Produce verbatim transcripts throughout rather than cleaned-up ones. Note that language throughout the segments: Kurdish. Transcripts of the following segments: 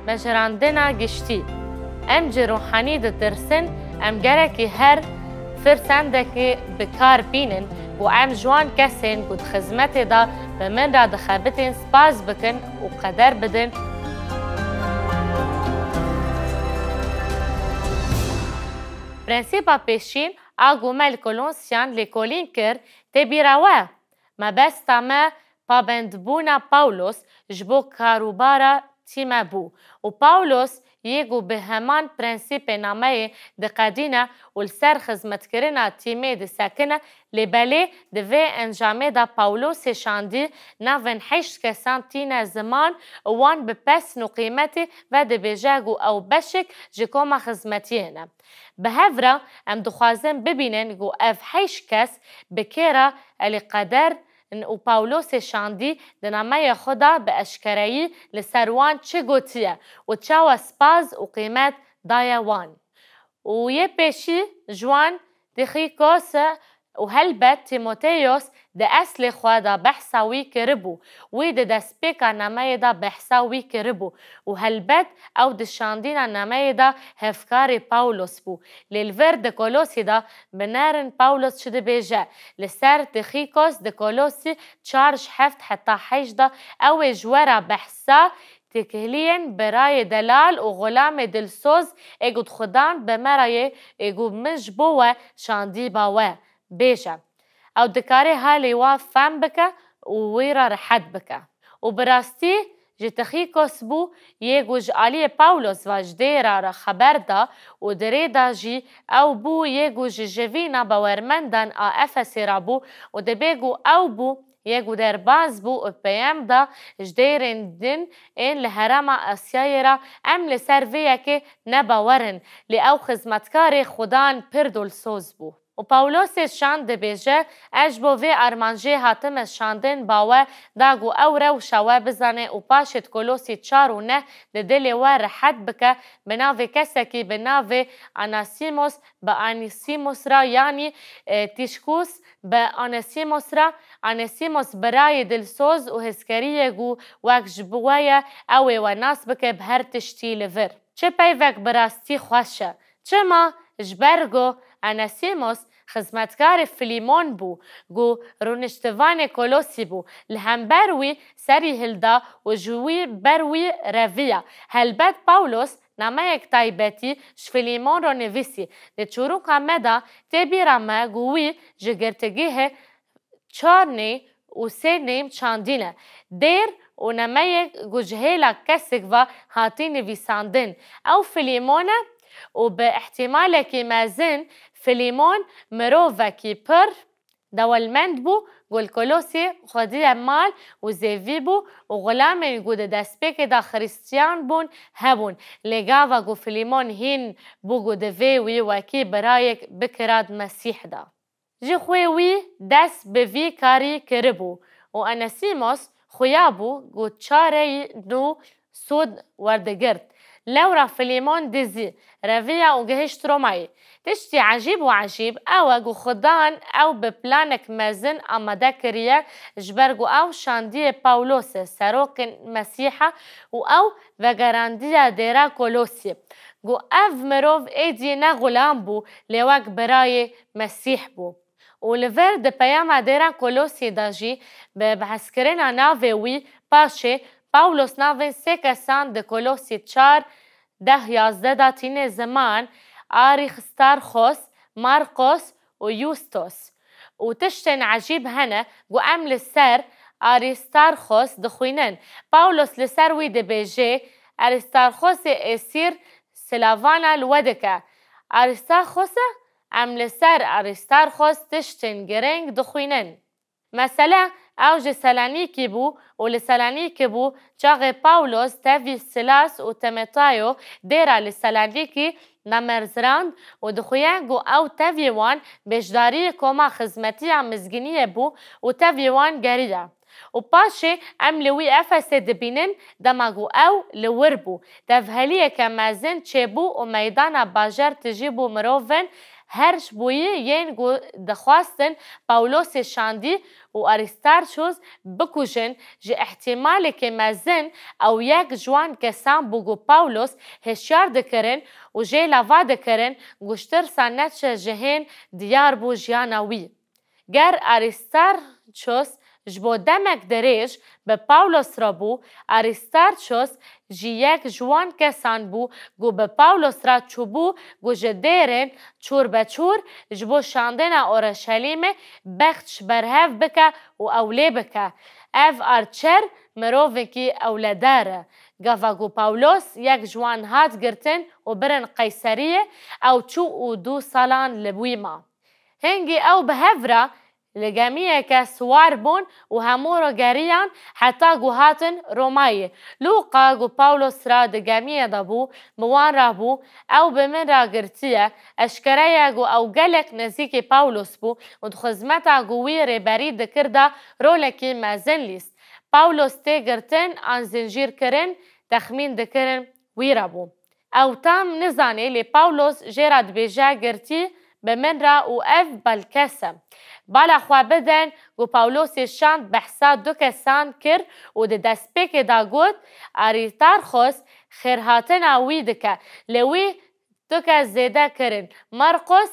Mejerandina giştî. Em ji ruhanî ditirsin, em gerekî her firsendekî bi kar bînin ku em ji wan kesên ku di xizmetê de bi min re dixebitin spas bikin û qeder bidin. Prensîpa pêşîn a ku me li Kolosyan lêkolîn kir, tê bîra we. Mebesta me pabendbûna Pawlos ji bo karûbara tîme bû û Pawlos yê ku bi heman prensîpê nameyê diqedîne û li ser xizmetkirina tîmê disekine, lê belê di vê encamê de Pawlosê şandî navên heşt kesan tîne ziman û wan bi pesn û qîmetê ve dibêje ku ew beşek ji koma xizmetiyê ne. Bi hev re em dixwazin bibînin ku ev heşt kes bi kê re elîqeder in û Pawlosê şandî di nameyê xwe de bi eşkereyî li ser wan çi gotiye û çawa spas û qîmet daye wan. Û yê pêşî ji wan Tîxîkos û helbet Tîmoteyos di eslê xwe de behsa wî kiribû. Wî di destpêka nameyê de behsa wî kiribû û helbet ew di şandîna nameyê de hevkarê Pawlos bû. Lê li vir di Kolosî de binerin Pawlos çi dibêje. Li ser Tîxîkos di Kolosî çar ji heft heta heşt de ew ê ji we re behsa têkiliyên birayê delal û xulamê dilsoz ê ku di Xudan bi me re yê ê ku min ji bo we şandî ba we bêje. Ew dikare halê wa fem bike û wî re rehet bike. Û bi rastî ji Tixîkos bû yê ku ji aliyê Pawlos ve ji dêra re xeber da û di rê de jî ew bû yê ku ji jivîna bawermendan a Efesê re bû û dibê ku ew bû yê ku derbas bû û peyam da ji dêrên din ên li herêma Asyayê re em li ser vê yekê nebawer in, lê ew xizmetkarê Xudan pir dilsoz bû. Û Pawlosê şand dibêje, ez ji bo vê armancê hatime şandin ba we, da ku ew rewşa we bizane û paşê di Kolosî çar û neh di dilê we rehet bike, bi navê kesekî bi navê Anasîmos, bi Anîsîmos re, yanî, e, Tîşkûs, bi Anasîmos re, Anasîmos birayê dilsoz û hizkerî ye ku wek ji bo we ye, ew ê we nas bike bi her tiştî li vir. Çi peyvek bi rastî xweş e! Çima? Ji ber ku Anasîmos xizmetkarê Filîmon bû, ku rûniştivanê Kolosî bû, li hember wî serî hilda û ji wî ber wî reviya. Helbet Pawlos nameyek taybetî ji Filîmon re nivîsî. Di çûrûka me de tê bîra me ku wî ji girtîgehê çar nêm û sê nêm çandîne. Dêr û nameyek ku ji hêla kesek ve hatî nivîsandin, ew Filîmon e û bi îhtîmalekî mezin Filîmon mirovekî pir dewlemend bû ku li Kolosê xwediyê mal û zêvî bû û xulamên ku di destpêkê de Xirîstiyan bûn hebûn. Lê gava ku Filîmon hîn bû ku divê wî wekî birayek bikira di Mesîh de. Ji xwê wî dest bi vî karî kiribû û Onesîmos xuya bû ku çareyî nû sûd werdigirt. Lewra Filîmon dizî, reviya û gihişt Romayê. Tiştî ecîb û ecîb ew e ku Xudan ew bi planek mezin amade kiriye, ji ber ku ew şandiye Pawlosê, serokên Mesîha, û ew vegerandiye dêra Kolosî, ku ev mirov êdî ne xulam bû, lê wek birayê Mesîh bû. Û li vir di peyama dêra Kolosî de jî bi behskirina navê wî paşê Pawlos navên sê kesan di Kolosî çar, deh yazdeh de tîne ziman, Arîstarxos, Marqos û Yustos. Û tiştên ecîb hene ku em li ser Arîstarxos dixwînin. Pawlos li ser wî dibêje, Arîstarxosê êsîr silavana li we dike. Arîstarxos e? Em li ser Arîstarxos tiştên girîng dixwînin. Mesele, ew ji Selanîkî bû û li Selanîkî bû, çaxê Pawlos tevî Silas û Timoteyo dêra li Selanîkî de merzirand û dixuye ku ew tevî wan bêşdarî koma xizmetiya mizgîniyê bû û tevî wan geriya. Û paşê em li wî Efesê dibînin, dema ku ew li wir bû. Tevheliyeke mezin çêbû û meydana bajar tijî bû mirovên her ji boyî yên ku dixwastin Pawlosê şandî û Arîstarços bikujin, ji îhtîmalekê mezin ew yek ji wan kesan bû ku Pawlos hişyar dikirin û jê lava dikirin, ku ji tirsa neçe cihên diyar bû jiyana wî. Ger Arîstarços ji bo demek dirêj bi Pawlos re bû, Arîstarços jî yek ji wan kesan bû ku bi Pawlos re çûbû ku ji dêrên çûrbeçûr ji bo şandina Oreşelîmê bext ji ber hev bike û ew lê bike. Ev arçer mirovekî ewledar e. Gava ku Pawlos yek ji wan hat girtin û birin Qeyseriyê, ew çû û du salan li wî ma. Hingî ew bi hev re li gemiyeke siwar bûn û hemû re geriyan heta ku hatin Romayê. Lûqa ku Pawlos re di gemiyê de bû, bi wan re bû, ew bi min re girtiye. Eşkere ye ku ew gelek nêzîkî Pawlos bû û di xizmeta ku wî rêberî dikir de rolekî mezin lîst. Pawlos tê girtin an zincîr kirin, texmîn dikirin wî re bû. Ew tam nizanê, lê Pawlos jê re dibêje, girtî bi min re û ev balkes e. Bala xwe bidin ku Pawlosê şand behsa du kesan kir û di destpêkê de got, Arîstarxos xêrhatina wî dike, lê wî du kes zêde kirin, Marqos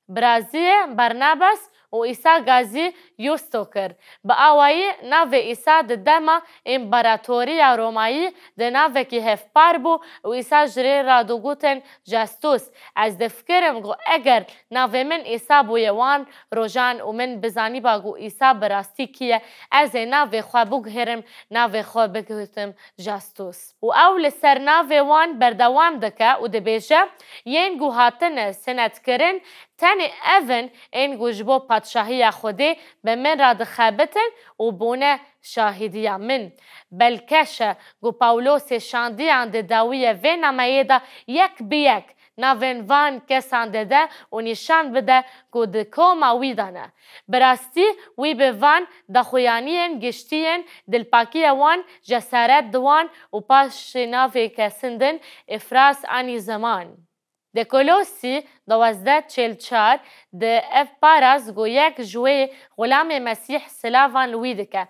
Biraziyê Barnabas û Îsa Gazî Yusto kir. Bi awayî navê Îsa di dema împaratoriya Romayî di navekî hevpar bû û Îsa ji rê re digotin Justus. Ez difikirim ku eger navê min Îsa bûye wan rojan û min bizanîba ku Îsa bi rastî kî ye, ez ê navê xwe biguherim, navê xwe bigotim Justus. Û ew li ser navê wan berdewam dike û dibêje, yên ku hatine sinetkirin, tenê ev in, ên ku ji bo padşahiya Xwedê bi min re dixebitin û bûne şahîdiya min. Belkeş e ku Pawlosê şandiyan di dawiyê vê nameyê de yek bi yek navên van kesan dide û nîşan bide ku di koma wî de ne. Bi rastî wî bi van daxuyaniyên giştî yên dilpakiya wan cesaret diwan û paşê navê kesin din Efras anî ziman. Di Kolosî duwazdeh çil çar de ev paraz ku yek ji wê xulamê Mesîh silavan li wî dike.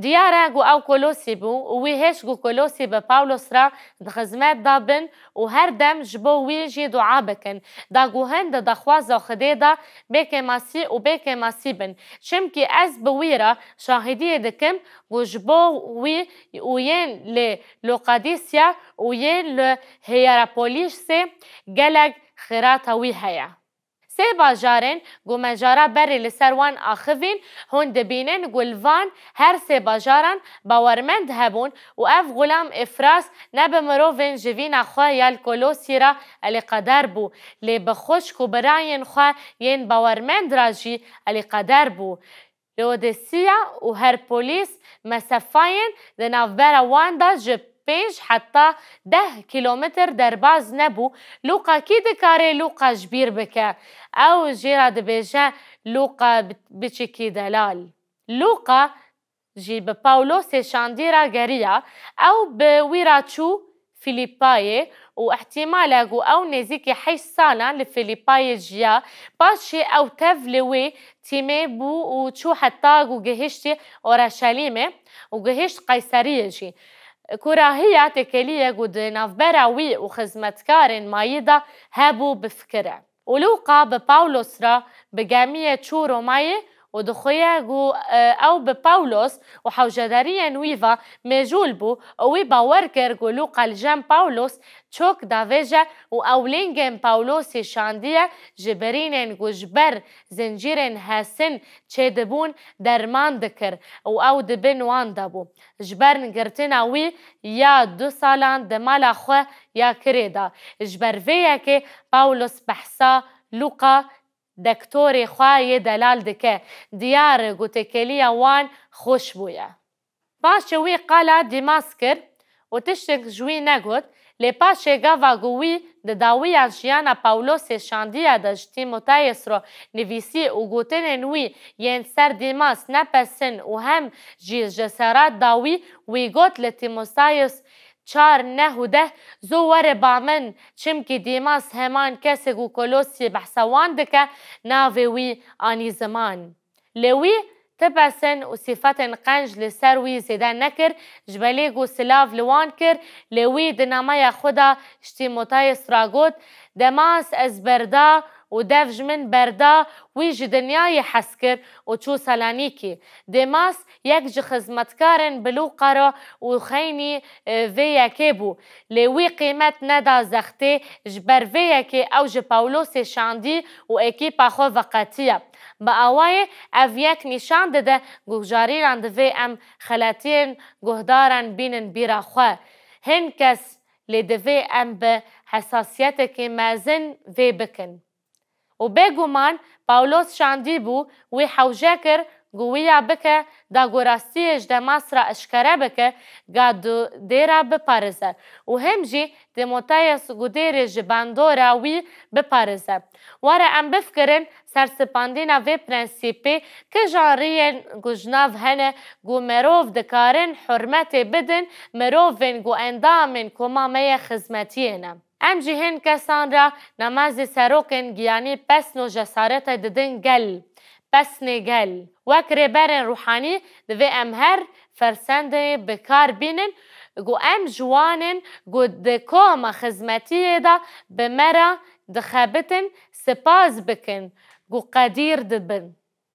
Diyar e ku ew Kolosî bû û wî hêşt ku Kolosî bi Pawlos re di xizmet de bin û her dem ji bo wî jî dua bikin. Da ku hin di daxwaza Xwedê de bê kêmasî û bê kêmasî bin. Çimkî ez bi wî re şahidiyê dikim ku ji bo wî û yên li Lokadîsya û yên li Hiyerapolisê gelek xêrata wî heye. Sê bajarên ku me cara berê li ser wan axivîn, hûn dibînin ku li van her sê bajaran bawermend hebûn û ev xulam Efras ne bi mirovên jivîna xwe ya li Kolosî re elîqedar bû, lê bi xwişk û birayên xwe yên bawermend re jî elîqedar bû. Leodîsiya û Herpolîs mesefayên di navbera wan de ji pênc heta deh kîlometr derbaz nebû. Lûqa kî dikare Lûqa ji bîr bike? Ew jê re dibêje Lûqa bi-, biçikî delal. Lûqa jî bi Pawlosê şandî re geriya. Ew bi wî re çû Fîlîpayê û îhtîmal e ku ew nêzîkî heşt salan li Fîlîpayê jiya. Paşê ew tev li wê tîmê bû û çû heta ku gihiştî Oreşelîmê û gihişt Qeyseriyê jî. Kurahiya têkeliyê ku di navbera wî û xizmetkarên mayî de hebû bifikire. Û Lûqa bi Pawlos re bi gemiyê çû Romayê û dixuye ku, e, ew bi Pawlos û hewcedariyên wî ve mêjûl bû û wî bawer kir ku Lûqa li cem Pawlos çok davêje û ew lingên Pawlosî şandiye ji birînên ku ji ber zincîrên hesin çêdibûn derman dikir û ew di bin wan de bû. Ji ber girtina wî ya du salan di mala xwe ya kirê de. Ji ber vê yekê Pawlos behsa Lûqa dektorê xwe yê delal dike. Diyar e ku têkeliya wan xweş bûye. Paşê wî qala Dîmas kir û tiştek ji wî negot, lê paşê gava ku wî di dawiya jiyana Pawlosê şandiye de ji Tîmotayos re nivîsî û gotinên wî yên ser Dîmas ne pesin û hem jî cesaret da wî, wî got li Tîmotayos, çar, neh û deh, zû were ba min, çimkî Dîmas heman kesê ku Kolosyê behsa wan dike, navê wî anî ziman. Lê wî ti pesin û sîfetên qenc li ser wî zêde nekir, ji belê ku silav li wan kir, lê wî di nameya xwe de ji Tîmotayos ra got, Demas ez berda û dev ji min berda, wî ji dinyayê hez kir û çû Selanîkî. Demas yek ji xizmetkarên bi Lûqa re û xeynî, e, vê yekê bû. Lê wî qîmet neda zextê, ji ber vê yekê ew ji Pawlosê şandî û ekîpa xwe veqetiye. Bi awayê ev yek nîşan dide ku carînan divê em xeletiyên guhdaran bînin bîra xwe. Hin kes lê divê em bi hesasiyetekê mezin vê bikin. Û bêguman Pawlos şandî bû, wî hewce kir ku wî ya bike, da ku rastiyê ji Demas re eşkere bike, ga du dê re biparize û him jî Tîmoteyos ku dêrê ji bandora wî biparize. Were em bifikirin, sersipandîna vê prensîpê, kijan riyên ku ji nav hene ku merov dikarin hurmetê bidin mirovên ku endamên koma me ye xizmetiyê ne. Em jî hin kesan re namazê serokên giyanî pesn û cesaretê didin gel, pesnê gel. Wek rêberên ruhanî divê em her fersendê bi kar bînin ku em ji wanên ku di koma xizmetiyê de bi me re dixebitin spas bikin ku qedîr dibin.